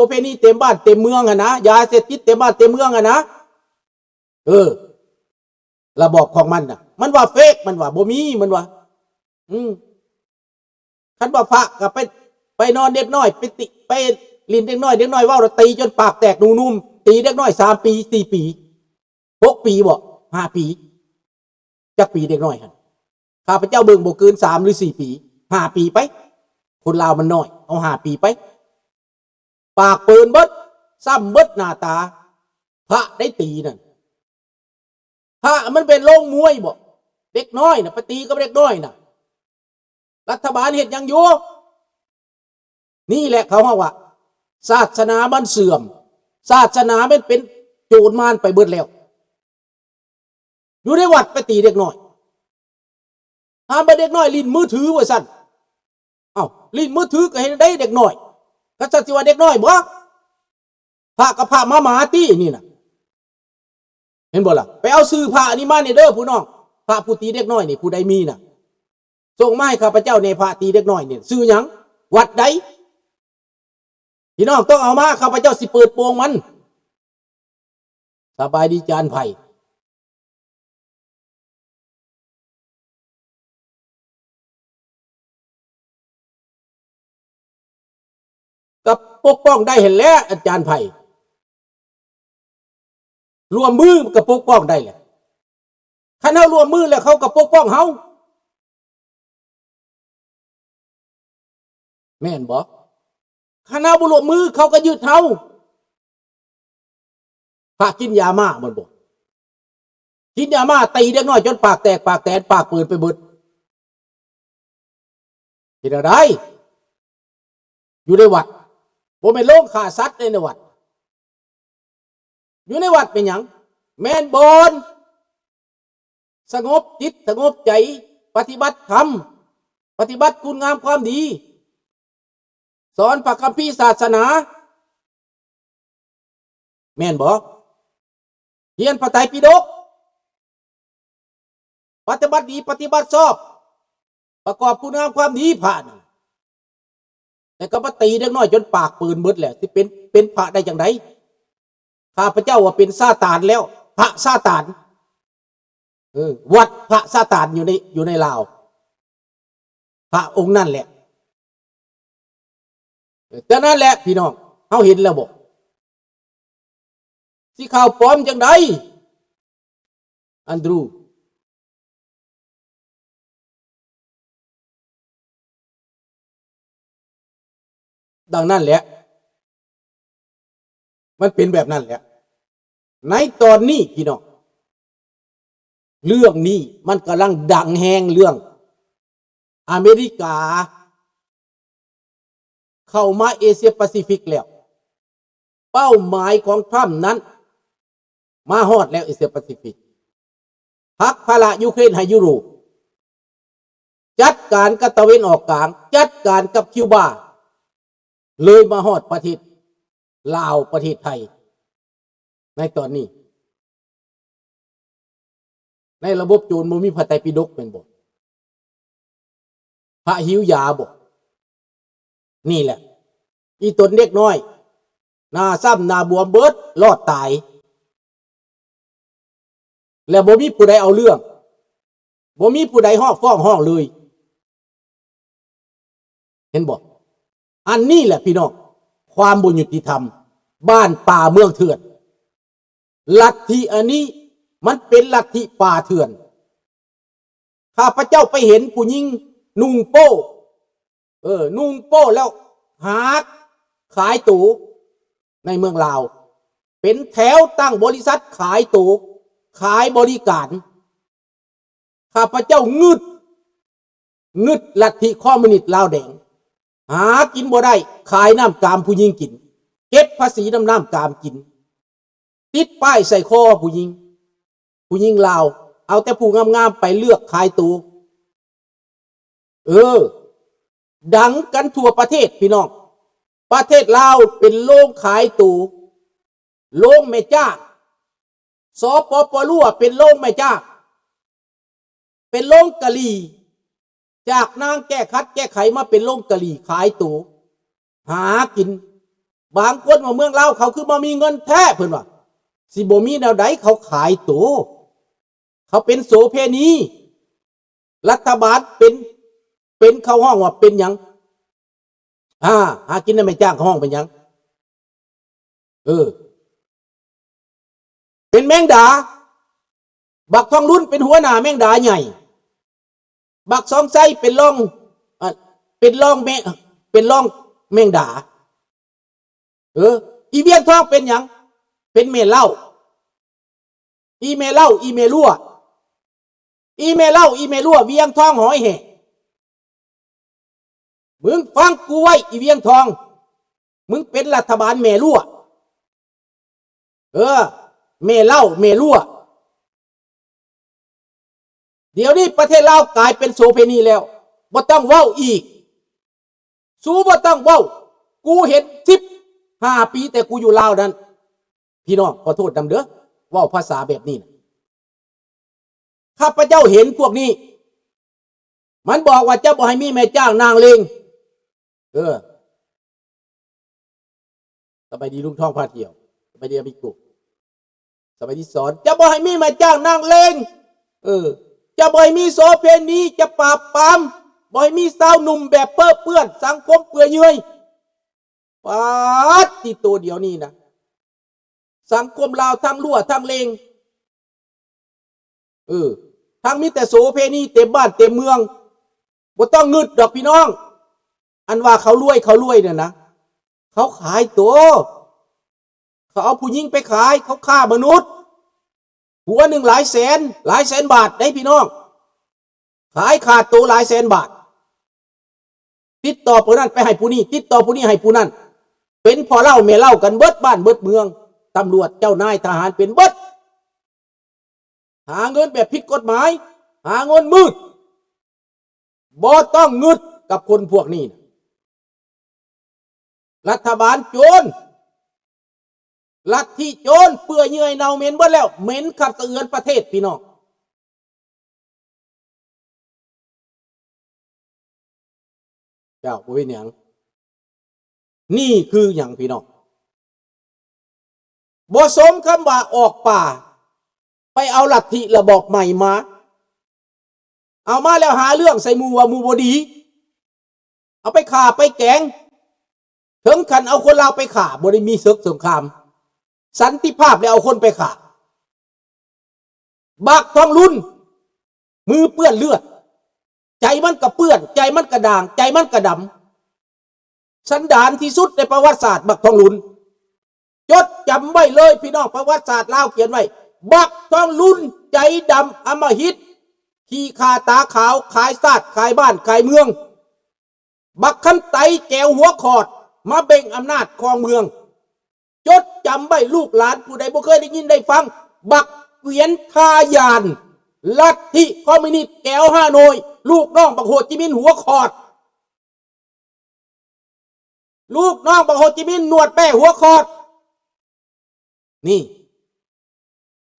ປະເພນີເຕັມບ້ານເຕັມເມືອງຫັ້ນນະ, ຢາເສບຕິດເຕັມບ້ານເຕັມເມືອງຫັ້ນນະ. ເອີ ລະບອບຂອງມັນນະ ມັນວ່າເຟກ ມັນວ່າບໍ່ມີ ມັນວ່າ ອືມ ຄັນວ່າພະກໍໄປ ໄປນອນເດັກນ້ອຍ ໄປຕິ ໄປຫຼິ້ນເດັກນ້ອຍ ເດັກນ້ອຍເວົ້າແລ້ວຕີຈົນປາກແຕກໜູນຸ່ມ ຕີເດັກນ້ອຍສາມປີ ສີ່ປີ ຫົກປີບໍ ຫ້າປີ ຈັກປີເດັກນ້ອຍຫັ້ນ? ຂ້າພະເຈົ້າເບິ່ງບໍ່ເກີນສາມຫຼືສີ່ປີ ຫ້າປີໄປ ຄົນລາວມັນນ້ອຍ ເອົາຫ້າປີໄປ ປາກເປີນເບິດ ຊ້ຳເບິດໜ້າຕາ ພະໄດ້ຕີນັ້ນ ພະມັນເປັນໂລງມວຍບໍ? ເດັກນ້ອຍນະ ໄປຕີກັບເດັກນ້ອຍນະ ລັດຖະບານເຮັດຫຍັງຢູ່? ນີ້ແຫຼະເຂົາເວົ້າວ່າ ສາສະໜາມັນເສື່ອມ ສາສະໜາມັນເປັນໂຈນມານໄປເບິດແລ້ວ. ຢູ່ໃນວັດໄປຕີເດັກນ້ອຍ ຫ້າມບໍ່ເດັກນ້ອຍຫຼິ້ນມືຖືວ່າຊັ້ນ. ເອົ້າ ຫຼິ້ນມືຖືກໍເຮັດໄດ້ເດັກນ້ອຍ ຄັນຊັ້ນຊິວ່າເດັກນ້ອຍບໍ? ພະກໍພະໝາໝາຕິນີ້ນະ ເຫັນບໍ່ລະ? ໄປເອົາຊື່ພະນີ້ມາແດ່ເດີຜູ້ນ້ອງ ພະຜູ້ຕີເດັກນ້ອຍນີ້ ຜູ້ໃດມີນະ ສົ່ງມາໃຫ້ຂ້າພະເຈົ້າແດ່ ພະຕີເດັກນ້ອຍນີ້ ຊື່ຫຍັງ? ວັດໃດ? ພີ່ນ້ອງຕ້ອງເອົາມາ ຂ້າພະເຈົ້າຊິເປີດໂປງມັນ. ສະບາຍດີຈານໄພ ກໍປົກປ້ອງໄດ້ຫັ້ນແຫຼະ ອາຈານໄພ ຮ່ວມມືກໍປົກປ້ອງໄດ້ແຫຼະ. ຄັນເຮົາຮ່ວມມືແລ້ວ ເຂົາກໍປົກປ້ອງເຮົາ ແມ່ນບໍ່? ຄັນເຮົາບໍ່ຮ່ວມມື ເຂົາກໍຍຶດເຮົາ. ພະກິນຢາມ້າແມ່ນບໍ່? ກິນຢາມ້າ ຕີເດັກນ້ອຍຈົນປາກແຕກ ປາກແຕນ ປາກເປີນໄປເບິດ. ເຮັດແນວໃດ? ຢູ່ໃນວັດ ບໍ່ແມ່ນໂລງຂ້າສັດເດ້ໃນວັດ. ຢູ່ໃນວັດແມ່ນຫຍັງ? ແມ່ນບ່ອນສະຫງົບຈິດສະຫງົບໃຈ ປະຕິບັດທຳ ປະຕິບັດຄຸນງາມຄວາມດີ ສອນພະຄຳພີສາສະໜາ ແມ່ນບໍ່? ຮຽນພະໄຕປິດົກ ປະຕິບັດດີປະຕິບັດຊອບ ປະກອບຄຸນງາມຄວາມດີ ພະນັ້ນ ແຕ່ກໍມາຕີເດັກນ້ອຍຈົນປາກເປີນເບິດແລ້ວ ຊິເປັນ ເປັນພະໄດ້ຈັ່ງໃດ? ຂ້າພະເຈົ້າວ່າເປັນຊາຕານແລ້ວ ພະຊາຕານ ເອີ ວັດພະຊາຕານຢູ່ໃນ ຢູ່ໃນລາວ ພະອົງນັ້ນແຫຼະ. ເອີ ແຕ່ນັ້ນແຫຼະພີ່ນ້ອງ ເຮົາເຫັນແລ້ວບໍ່? ຊິຂ່າວປອມຈັ່ງໃດ Andrew? ດັ່ງນັ້ນແຫຼະ ມັນເປັນແບບນັ້ນແຫຼະ. ໃນຕອນນີ້ພີ່ນ້ອງ ເລື່ອງນີ້ມັນກຳລັງດັງແຮງ ເລື່ອງອາເມລິກາເຂົ້າມາເອເຊຍປາຊີຟິກແລ້ວ. ເປົ້າໝາຍຂອງທຣຳນັ້ນມາຮອດແລ້ວ ເອເຊຍປາຊີຟິກ. ຜັກພາລະຢູເຄຣນໃຫ້ຢູໂຣບ ຈັດການກັບຕາເວັນອອກກາງ ຈັດການກັບຄິວບາ ເລີຍມາຮອດປະເທດລາວ ປະເທດໄທໃນຕອນນີ້. ໃນລະບົບໂຈນບໍ່ມີພະໄຕປິດົກແມ່ນບໍ່? ພະຫິວຢາບໍ່? ນີ້ແຫຼະ ອີ່ຕົນເດັກນ້ອຍ ໜ້າຊ້ຳໜ້າບວມເບິດ ລອດຕາຍ ແລ້ວບໍ່ມີຜູ້ໃດເອົາເລື່ອງ ບໍ່ມີຜູ້ໃດຮ້ອງຟ້ອງຮ້ອງເລີຍ ເຫັນບໍ່? ອັນນີ້ແຫຼະພີ່ນ້ອງ ຄວາມບໍ່ຍຸຕິທຳ ບ້ານປ່າເມືອງເຖື່ອນ. ລັດທິອັນນີ້ມັນເປັນລັດທິປ່າເຖື່ອນ. ຂ້າພະເຈົ້າໄປເຫັນຜູ້ຍິງນຸ່ງໂປ້ ເອີ ນຸ່ງໂປ້ແລ້ວຫາຂາຍໂຕໃນເມືອງລາວ ເປັນແຖວຕັ້ງບໍລິສັດຂາຍໂຕ ຂາຍບໍລິການ. ຂ້າພະເຈົ້າງຶດ ງຶດລັດທິຄອມມູນິດລາວແດງ ຫາກິນບໍ່ໄດ້ ຂາຍນ້ຳກາມຜູ້ຍິງກິນ ເກັບພາສີນຳນ້ຳກາມກິນ ຕິດປ້າຍໃສ່ຄໍຜູ້ຍິງ ຜູ້ຍິງລາວ ເອົາແຕ່ຜູ້ງາມໆໄປເລືອກຂາຍໂຕ. ເອີ ດັງກັນທົ່ວປະເທດພີ່ນ້ອງ ປະເທດລາວເປັນໂລງຂາຍໂຕ ໂລງແມ່ຈ້າງ ສປປລາວເປັນໂລງແມ່ຈ້າງ ເປັນໂລງກະຫຼີ່ ຈາກນາງແກ້ຂັດແກ້ໄຂມາເປັນໂລງກະຫຼີ່ຂາຍໂຕ ຫາກິນ ບາງຄົນວ່າເມືອງລາວເຂົາຄືບໍ່ມີເງິນແທ້ ເພິ່ນວ່າ ຊິບໍ່ມີແນວໃດ ເຂົາຂາຍໂຕ ເຂົາເປັນໂສເພນີ ລັດຖະບານເປັນ ເປັນ ເຂົາຮ້ອງວ່າເປັນຫຍັງ? ຫາ ຫາກິນນຳແມ່ຈ້າງ ເຂົາຮ້ອງເປັນຫຍັງ? ເອີ ເປັນແມງດາ. ບັກທອງລຸນເປັນຫົວໜ້າແມງດາໃຫຍ່ ບັກສອງໄຊເປັນຮອງ ເປັນຮອງແມ່ ເປັນຮອງແມງດາ. ເອີ ອີວຽງທອງເປັນຫຍັງ? ເປັນແມ່ເຫຼົ້າ. ອີແມ່ເຫຼົ້າ ອີແມ່ລົວ ອີແມ່ເຫຼົ້າ ອີແມ່ລົວ ວຽງທອງຫອຍແຫ້ງ. ມຶງຟັງກູໄວ້ ອີວຽງທອງ ມຶງເປັນລັດຖະບານແມ່ລົວ ເອີ ແມ່ເຫຼົ້າ ແມ່ລົວ. ດຽວນີ້ປະເທດລາວກາຍເປັນໂສເພນີແລ້ວ ບໍ່ຕ້ອງເວົ້າອີກ ສູບໍ່ຕ້ອງເວົ້າ ກູເຫັນສິບຫ້າປີແຕ່ກູຢູ່ລາວນັ້ນ ພີ່ນ້ອງ ຂໍໂທດນຳເດີ ເວົ້າພາສາແບບນີ້ນະ ຂ້າພະເຈົ້າເຫັນພວກນີ້ ມັນບອກວ່າຈະບໍ່ໃຫ້ມີແມ່ຈ້າງນາງເລັງ ເອີ ສະບາຍດີລຸງທອງພາທ່ຽວ ສະບາຍດີອາມິໂກ ສະບາຍດີສອນ ຈະບໍ່ໃຫ້ມີແມ່ຈ້າງນາງເລັງ ເອີ ຈະບໍ່ໃຫ້ມີໂສເພນີ ຈະປາບປາມ ບໍ່ໃຫ້ມີຊາວໜຸ່ມແບບເປິເປື້ອນ ສັງຄົມເປືອຍເຫຍື່ອຍ. ປາດຕິໂຕ ດຽວນີ້ນະ ສັງຄົມລາວທັງລົວທັງເລັງ ເອີ ທັງມີແຕ່ໂສເພນີເຕັມບ້ານເຕັມເມືອງ ບໍ່ຕ້ອງງຶດດອກພີ່ນ້ອງ ອັນວ່າເຂົາລວຍ ເຂົາລວຍນັ້ນນະ ເຂົາຂາຍໂຕ ເຂົາເອົາຜູ້ຍິງໄປຂາຍ ເຂົາຄ້າມະນຸດ ຫົວໜຶ່ງຫຼາຍແສນ ຫຼາຍແສນບາດເດ້ພີ່ນ້ອງ ຂາຍຂາດໂຕຫຼາຍແສນບາດ ຕິດຕໍ່ຜູ້ນັ້ນໄປໃຫ້ຜູ້ນີ້ ຕິດຕໍ່ຜູ້ນີ້ໃຫ້ຜູ້ນັ້ນ ເປັນພໍ່ເລົ່າແມ່ເລົ່າກັນເບິດບ້ານເບິດເມືອງ ຕຳຫຼວດ ເຈົ້ານາຍ ທະຫານ ເປັນເບິດ ຫາເງິນແບບຜິດກົດໝາຍ ຫາເງິນມືດ ບໍ່ຕ້ອງງຶດກັບຄົນພວກນີ້ນະ ລັດຖະບານໂຈນ ລັດທິໂຈນ ເປື່ອຍເຫຍື່ອຍເນົ່າເໝັນເບິດແລ້ວ ເໝັນຄັກສະເອືອນປະເທດພີ່ນ້ອງ. ເຈົ້າ ບໍ່ເປັນຫຍັງ ນີ້ຄືຫຍັງພີ່ນ້ອງ? ບໍ່ສົມຄຳວ່າອອກປ່າ ໄປເອົາລັດທິລະບອບໃໝ່ມາ ເອົາມາແລ້ວຫາເລື່ອງໃສ່ໝູ່ວ່າໝູ່ບໍ່ດີ ເອົາໄປຂ້າໄປແກງ ເຖິງຂັ້ນເອົາຄົນລາວໄປຂ້າ ບໍ່ໄດ້ມີເສິກສົງຄາມ ສັນຕິພາບແລ້ວເອົາຄົນໄປຂ້າ. ບັກທອງລຸນ ມືເປື້ອນເລືອດ ໃຈມັນກະເປື້ອນ ໃຈມັນກະດ່າງ ໃຈມັນກະດຳ ສັນດານທີ່ສຸດໃນປະຫວັດສາດ ບັກທອງລຸນ ຈົດຈຳໄວ້ເລີຍພີ່ນ້ອງ ປະຫວັດສາດລາວຂຽນໄວ້ ບັກທອງລຸນໃຈດຳອຳມະຫິດ ຂີ້ຂ້າຕາຂາວ ຂາຍຊາດ ຂາຍບ້ານ ຂາຍເມືອງ ບັກຄຳໄຕແກວຫົວຂອດ ມາເບັ່ງອຳນາດຄອງເມືອງ. ຈົດຈຳໄວ້ລູກຫຼານຜູ້ໃດບໍ່ເຄີຍໄດ້ຍິນໄດ້ຟັງ ບັກກວຽນທ່າຍານ ລັດທິຄອມມິວນິດແກວຮ່າໂນ້ຍ ລູກນ້ອງບັກໂຮຈິມິນຫົວຂອດ ລູກນ້ອງບັກໂຮຈິມິນໜວດແປ້ຫົວຂອດ. ນີ້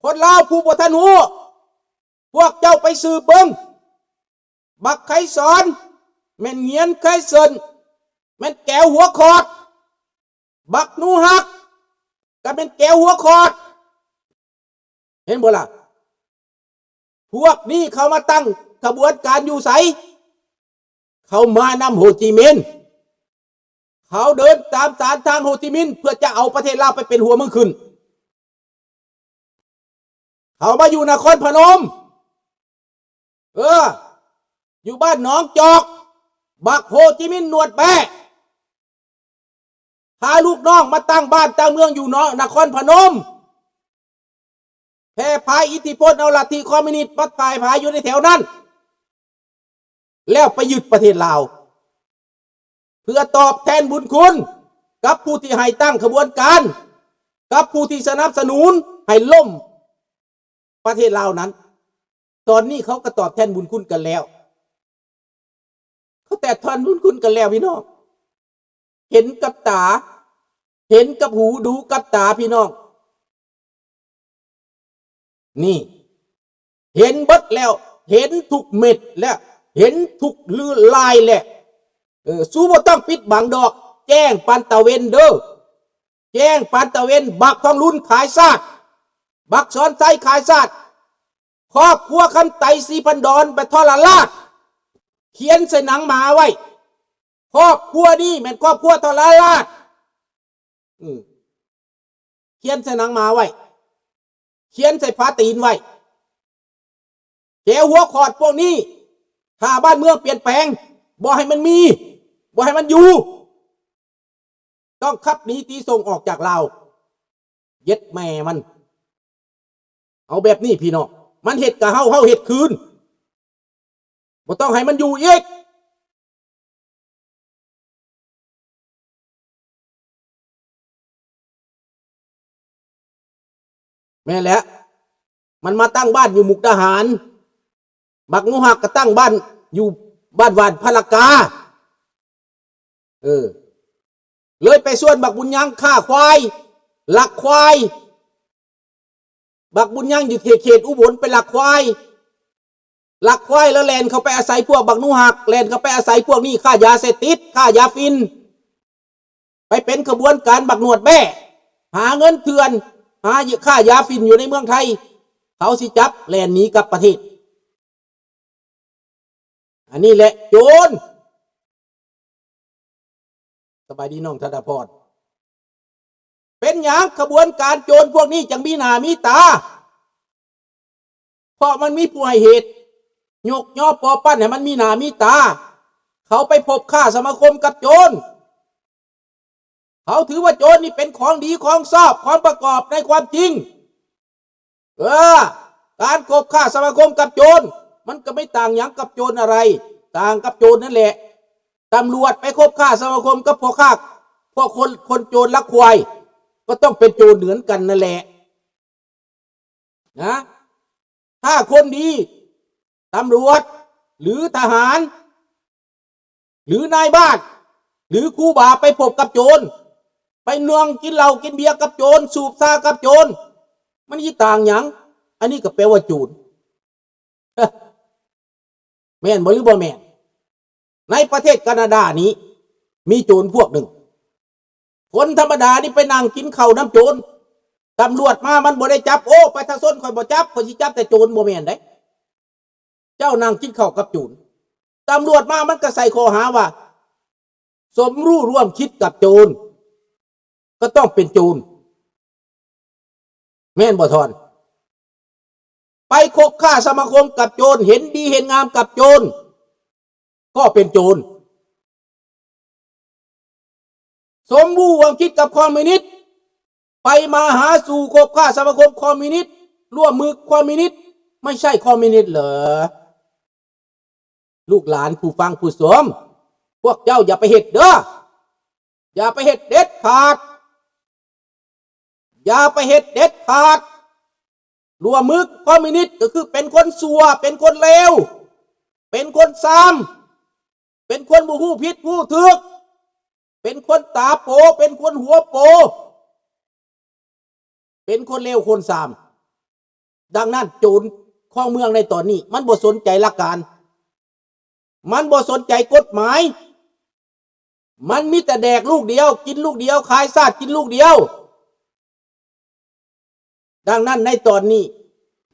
ຄົນລາວຜູ້ບໍ່ທັນຮູ້ ພວກເຈົ້າໄປສືບເບິ່ງ ບັກໄຄສອນ ແມ່ນຫງຽນໄຄເຊິນ ແມ່ນແກວຫົວຂອດ ບັກໜູຮັກ ກໍແມ່ນແກວຫົວຂອດ ເຫັນບໍ່ລະ? ພວກນີ້ເຂົາມາຕັ້ງຂະບວນການຢູ່ໃສ? ເຂົາມານຳໂຮຈິມິນ ເຂົາເດີນຕາມສານທາງໂຮຈິມິນ ເພື່ອຈະເອົາປະເທດລາວໄປເປັນຫົວເມືອງຂຶ້ນ. ເຂົາມາຢູ່ນະຄອນພະນົມ ເອີ ຢູ່ບ້ານໜອງຈອກ ບັກໂຮຈິມິນໜວດແບ້ ພາລູກນ້ອງມາຕັ້ງບ້ານຕັ້ງເມືອງຢູ່ເນາະ ນະຄອນພະນົມ ແຜ່ພາອິດທິພົນເອົາລັດທິຄອມມິວນິດມາແຜ່ພາຢູ່ໃນແຖວນັ້ນ ແລ້ວໄປຍຶດປະເທດລາວ ເພື່ອຕອບແທນບຸນຄຸນກັບຜູ້ທີ່ໃຫ້ຕັ້ງຂະບວນການ ກັບຜູ້ທີ່ສະໜັບສະໜູນໃຫ້ລົ້ມປະເທດລາວນັ້ນ. ຕອນນີ້ເຂົາກໍຕອບແທນບຸນຄຸນກັນແລ້ວ ເຂົາແຕະທ່ອນບຸນຄຸນກັນແລ້ວພີ່ນ້ອງ ເຫັນກັບຕາ ເຫັນກັບຫູ ດູກັບຕາພີ່ນ້ອງ. ນີ້ ເຫັນເບິດແລ້ວ ເຫັນທຸກເມັດແລ້ວ ເຫັນທຸກລາຍແລ້ວ ເອີ ສູບໍ່ຕ້ອງປິດບັງດອກ ແຈ້ງປານຕາເວັນເດີ. ແຈ້ງປານຕາເວັນ ບັກທອງລຸນຂາຍຊາດ, ບັກສອນໄຊຂາຍຊາດ, ຄອບຄົວຄຳໄຕ ສີພັນດອນ ໄປທໍລະລາດ, ຂຽນໃສ່ໜັງໝາໄວ້. ຄອບຄົວນີ້ແມ່ນຄອບຄົວທໍລະລາດ. ອືມ ຂຽນໃສ່ໜັງໝາໄວ້, ຂຽນໃສ່ຝາຕີນໄວ້. ແກວຫົວຂອດພວກນີ້ ຖ້າບ້ານເມືອງປ່ຽນແປງ ບໍ່ໃຫ້ມັນມີ, ບໍ່ໃຫ້ມັນຢູ່, ຕ້ອງຂັບໜີຕີສົ່ງອອກຈາກລາວ. ເຢັດແມ່ມັນ. ເອົາແບບນີ້ພີ່ນ້ອງ, ມັນເຮັດກັບເຮົາ, ເຮົາເຮັດຄືນ. ບໍ່ຕ້ອງໃຫ້ມັນຢູ່ອີກ. ແມ່ນແຫຼະ, ມັນມາຕັ້ງບ້ານຢູ່ມຸກດາຫານ, ບັກໜູຮັກກໍຕັ້ງບ້ານຢູ່ບ້ານຫວ່ານພະລະກາ. ເອີ ເລີຍໄປຊວນບັກບຸນຍັງຄ້າຄວາຍ, ລັກຄວາຍ. ບັກບຸນຍັງຢູ່ເຂດ ເຂດອຸບົນໄປລັກຄວາຍ, ລັກຄວາຍແລ້ວແລ່ນເຂົ້າໄປອາໄສພວກບັກໜູຮັກ, ແລ່ນເຂົ້າໄປອາໄສພວກນີ້ຄ້າຢາເສບຕິດ, ຄ້າຢາຝິ່ນ, ໄປເປັນຂະບວນການບັກໜວດແບ້, ຫາເງິນເຖື່ອນ, ຫາ ຄ້າຢາຝິ່ນຢູ່ໃນເມືອງໄທ, ເຂົາຊິຈັບແລ່ນໜີກັບປະເທດ. ອັນນີ້ແຫຼະໂຈນ. ສະບາຍດີນ້ອງທະນະພອນ. ເປັນຫຍັງຂະບວນການໂຈນພວກນີ້ຈັ່ງມີໜ້າມີຕາ? ເພາະມັນມີຜູ້ໃຫ້ເຫດ, ຍົກຍໍປໍປັ້ນໃຫ້ມັນມີໜ້າມີຕາ. ເຂົາໄປພົບຄ້າສະມາຄົມກັບໂຈນ. ເຂົາຖືວ່າໂຈນນີ້ເປັນຂອງດີຂອງຊອບ, ຂອງປະກອບໃນຄວາມຈິງ. ເອີ ການຄົບຄ້າສະມາຄົມກັບໂຈນ ມັນກໍໄມ່ຕ່າງຫຍັງກັບໂຈນອະໄລ, ຕ່າງກັບໂຈນນັ້ນແຫຼະ. ຕຳຫຼວດໄປຄົບຄ້າສະມາຄົມກັບພວກຄ້າ, ພວກຄົນ, ຄົນໂຈນລັກຄວາຍ ກໍຕ້ອງເປັນໂຈນເໝືອນກັນນັ້ນແຫຼະ. ນະ ຖ້າຄົນດີ ຕຳຫຼວດ ຫຼື ທະຫານ ຫຼື ນາຍບ້ານ ຫຼື ຄູບາໄປພົບກັບໂຈນ, ໄປນັ່ງກິນເຫຼົ້າກິນເບຍກັບໂຈນ, ສູບຊາກັບໂຈນ, ມັນຊິຕ່າງຫຍັງ? ອັນນີ້ກໍແປວ່າໂຈນ. ແມ່ນບໍ່ ຫຼື ບໍ່ແມ່ນ? ໃນປະເທດການາດານີ້ ມີໂຈນພວກໜຶ່ງ, ຄົນທຳມະດານີ້ໄປນັ່ງກິນເຂົ້ານຳໂຈນ, ຕຳຫຼວດມາມັນບໍ່ໄດ້ຈັບ, ໂອ້ ປະຊາຊົນຂ້ອຍບໍ່ຈັບ, ຂ້ອຍຊິຈັບແຕ່ໂຈນ, ບໍ່ແມ່ນເດ້. ເຈົ້ານັ່ງກິນເຂົ້າກັບໂຈນ, ຕຳຫຼວດມາມັນກໍໃສ່ຂໍ້ຫາວ່າ ສົມຮູ້ຮ່ວມຄິດກັບໂຈນ, ກໍຕ້ອງເປັນໂຈນ. ແມ່ນບໍ່ທ່ອນ? ໄປຄົບຄ້າສະມາຄົມກັບໂຈນ, ເຫັນດີເຫັນງາມກັບໂຈນ, ກໍເປັນໂຈນ. ສົມຮູ້ຮ່ວມຄິດກັບຄອມມິວນິດ, ໄປມາຫາສູ່ຄົບຄ້າສະມາຄົມຄອມມິວນິດ, ຮ່ວມມືຄອມມິວນິດ, ໄມ່ໃຊ່ຄອມມິວນິດເຫຼືອ? ລູກຫຼານຜູ້ຟັງຜູ້ຊົມ, ພວກເຈົ້າຢ່າໄປເຮັດເດີ້, ຢ່າໄປເຮັດເດັດຂາດ, ຢ່າໄປເຮັດເດັດຂາດ. ຮ່ວມມືຄອມມິວນິດກໍຄືເປັນຄົນຊົ່ວ, ເປັນຄົນເລວ, ເປັນຄົນຊາມ, ເປັນຄົນບໍ່ຮູ້ຜິດຮູ້ຖືກ, ເປັນຄົນຕາໂປ, ເປັນຄົນຫົວໂປ, ເປັນຄົນເລວຄົນຊາມ. ດັ່ງນັ້ນ ໂຈນຄອງເມືອງໃນຕອນນີ້ ມັນບໍ່ສົນໃຈຫຼັກການ, ມັນບໍ່ສົນໃຈກົດໝາຍ, ມັນມີແຕ່ແດກລູກດຽວ, ກິນລູກດຽວ, ຂາຍຊາດກິນລູກດຽວ. ດັ່ງນັ້ນໃນຕອນນີ້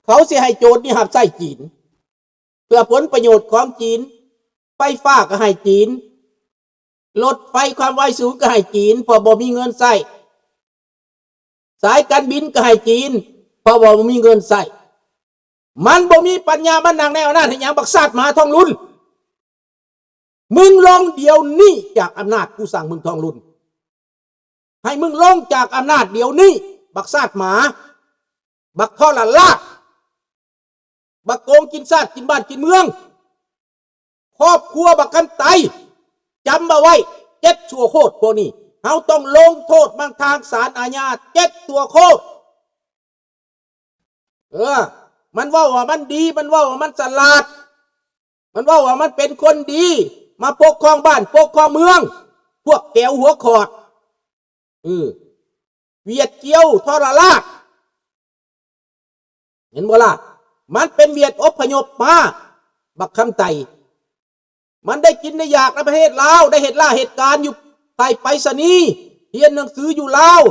ເຂົາຊິໃຫ້ໂຈນນີ້ຮັບໃຊ້ຈີນ ເພື່ອຜົນປະໂຫຍດຂອງຈີນ, ໄຟຟ້າກໍໃຫ້ຈີນ, ລົດໄຟຄວາມໄວສູງກໍໃຫ້ຈີນ ເພາະບໍ່ມີເງິນໃຊ້, ສາຍການບິນກໍໃຫ້ຈີນ ເພາະວ່າບໍ່ມີເງິນໃຊ້. ມັນບໍ່ມີປັນຍາມານັ່ງໃນອຳນາດເຮັດຫຍັງ ບັກຊາດໝາທອງລຸນ. ມຶງລົງດຽວນີ້ຈາກອຳນາດ, ກູສັ່ງມຶງທອງລຸນ, ໃຫ້ມຶງລົງຈາກອຳນາດດຽວນີ້ ບັກຊາດໝາ, ບັກທໍລະລາດ, ບັກໂກງກິນຊາດກິນບ້ານກິນເມືອງ. ຄອບຄົວບັກຄຳໄຕ ຈຳເອົາໄວ້ ເຈັດຊົ່ວໂຄດພວກນີ້ ເຮົາຕ້ອງລົງໂທດມັນທາງສານອາຍາ ເຈັດຊົ່ວໂຄດ. ເອີ ມັນເວົ້າວ່າມັນດີ, ມັນເວົ້າວ່າມັນສະຫຼາດ, ມັນເວົ້າວ່າມັນເປັນຄົນດີ, ມາປົກຄອງບ້ານປົກຄອງເມືອງ, ພວກແກວຫົວຂອດ, ເອີ ຫວຽດກ້ຽວທໍລະລາດ. ເຫັນບໍ່ລະ? ມັນເປັນຫວຽດອົບພະຍົບມາ, ບັກຄຳໄຕ. ມັນໄດ້ກິນໄດ້ຢາກໃນປະເທດລາວ, ໄດ້ເຮັດລາເຮັດການຢູ່ໄປໄປສະນີ, ຮຽນໜັງສືຢູ່ລາວ,